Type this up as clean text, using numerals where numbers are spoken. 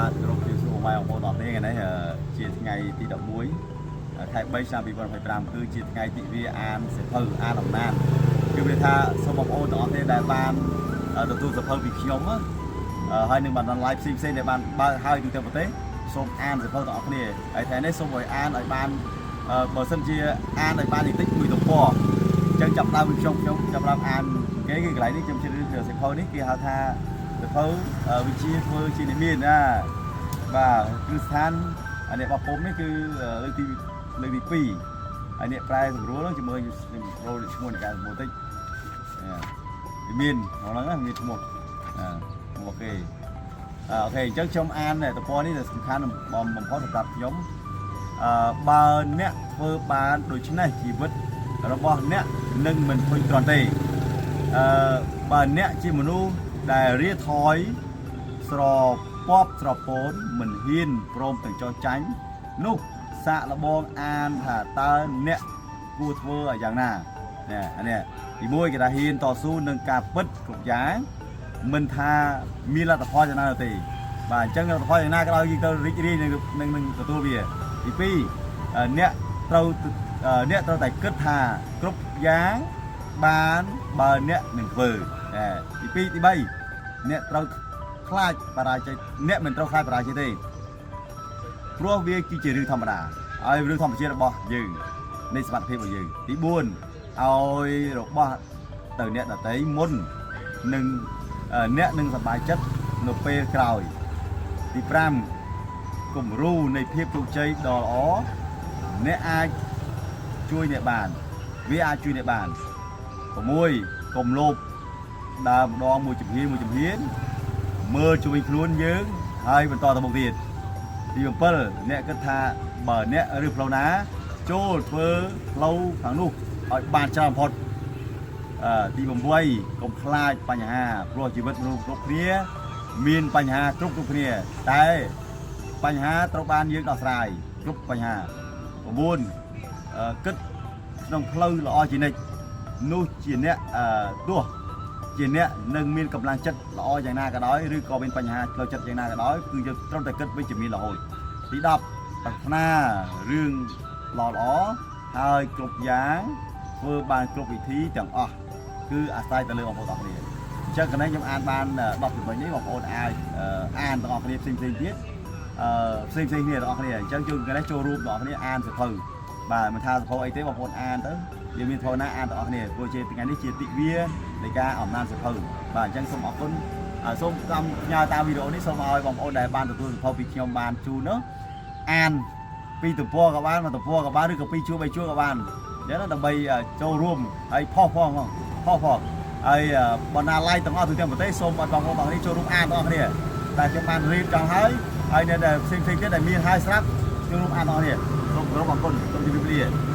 បាទគោរពជម្រាបសួរបងប្អូនទាំងអស់គ្នាថ្ងៃនេះជាថ្ងៃទី11ខែ3ឆ្នាំ2025គឺជាថ្ងៃទិវាអានសៀវភៅអានអំណានគឺវាថាសូមបងប្អូនទាំងអស់គ្នាដែលបានទទួលសៀវភៅពីខ្ញុំណាហើយនឹងបាន live ផ្សេងផ្សេងៗដែលបានបើកហើយទូទាំងប្រទេសសូមអានសៀវភៅទាំងអស់គ្នាហើយថ្ងៃនេះសូមឲ្យអានឲ្យបានបើសិនជាអានឲ្យបានតិចមួយទំព័រអញ្ចឹងចាប់ដើមពីខ្ញុំខ្ញុំចាប់ដើមអានគេគឺកន្លែងនេះខ្ញុំជ្រើសរើសសៀវភៅនេះគេហៅថាសៀវភៅវិជាធ្វើជានិមានណាបាទគឺស្ថានអ្នកបោះពុំនេះគឺលើកទី2ហើយអ្នកប្រែសម្រួលហ្នឹងជាមួយខ្ញុំរោឈ្មោះអ្នកកែសម្រួលតិចវិមានក្នុងហ្នឹងមានឈ្មោះ OK OK អញ្ចឹងខ្ញុំអានទំព័រនេះដែលសំខាន់បំផុតសម្រាប់ខ្ញុំបើអ្នកធ្វើបានដូច្នេះជីវិតរបស់អ្នកនឹងមិនធុញទ្រាន់ទេបើអ្នកជាមនុស្សដែលរាថយស្រពប់ស្រពោនមិនហ៊ានព្រមទាំងចោះចាញ់នោះសាកល្បងអានថាតើអ្នកគួរធ្វើឲ្យយ៉ាងណានេះអានេះទីមួយគេថាហ៊ានតស៊ូនឹងការពិតគ្រប់យ៉ាង មិនថាមានលទ្ធផលយ៉ាងណានោះទេបាទអញ្ចឹងលទ្ធផលយ៉ាងណាក៏ដោយយើងត្រូវរីករាយនឹងនឹងនឹងទទួលវាទី2អ្នកត្រូវតែគិតថាគ្រប់យ៉ាងបានបើអ្នកនឹងធ្វើទី2ទី3អ្នកត្រូវខ្លាចបរាជ័យអ្នកមិនត្រូវខ្លាចបរាជ័យទេព្រោះវាគឺជារឿងធម្មតាហើយរឿងធម្មជាតិរបស់យើងនៃសមត្ថភាពរបស់យើងទី4ឲ្យរបស់ទៅអ្នកដទៃមុននឹង អ្នកនឹងសប្បាយចិត្តនៅពេលក្រោយទី5គំរូនៃភាពជោគជ័យដ៏ល្អអ្នកអាចជួយអ្នកបានវាអាចជួយអ្នកបាន6កុំលោភដើរម្ដងមួយជំហានមួយជំហានមើលជួយខ្លួនយើងហើយបន្តទៅមុខទៀតទី7អ្នកគិតថាបើអ្នកឬផ្លូវណាចូលធ្វើផ្លូវខាងនោះឲ្យបានច្រើនបំផុត ទី8កុំខ្លាចបញ្ហាព្រោះជីវិតមនុស្សគ្រប់គ្នាមានបញ្ហាគ្រប់គ្រប់គ្នាតែបញ្ហាត្រូវបានយើងដោះស្រាយគ្រប់បញ្ហា9គិតក្នុងផ្លូវល្អជានិច្ចនោះជាអ្នកទោះជាអ្នកនឹងមានកម្លាំងចិត្តល្អយ៉ាងណាក៏ដោយឬក៏មានបញ្ហាផ្លូវចិត្តយ៉ាងណាក៏ដោយគឺយើងត្រូវតែគិតវិជ្ជមានរហូតទី10ប្រាថ្នារឿងល្អល្អហើយគ្រប់យ៉ាងធ្វើបានគ្រប់វិធីទាំងអស់ គឺអាស្រ័យទៅលើបងប្អូនទាំងអស់គ្នាអញ្ចឹងកន្លែងខ្ញុំអានបាន10ចំណុចនេះបងប្អូនអាចអានទាំងអស់គ្នាផ្សេងផ្សេងទៀតផ្សេងផ្សេងគ្នាទាំងអស់គ្នាអញ្ចឹងយើងកន្លែងចូលរួមទាំងអស់គ្នាអានសៀវភៅបាទមិនថាសៀវភៅអីទេបងប្អូនអានទៅយើងមានធម៌ណាអានទាំងអស់គ្នាព្រោះជាថ្ងៃនេះជាទិវានៃការអំណានសៀវភៅបាទអញ្ចឹងសូមអរគុណសូមតាមផ្ញើតាមវីដេអូនេះសូមឲ្យបងប្អូនដែលបានទទួលសៀវភៅពីខ្ញុំបានជូននោះអានពីរទំព័រក៏បានមួយទំព័រក៏បានឬក៏ពីរជួរបីជួរក៏បានអញ្ចឹងដើម្បីចូលរួមហើយផុសផងផងផុសផងហើយបណ្ណាល័យទាំងអស់ទូទាំងប្រទេសសូមឲ្យបងប្អូនបងប្អូនចូលរួមអានទាំងអស់គ្នាតែខ្ញុំបានរៀបចំហើយហើយនៅដែលផ្សេងផ្សេងទៀតដែលមានហើយស្រាប់ចូលរួមអានទាំងអស់គ្នាសូមគោរពអរគុណសូមជម្រាបលា។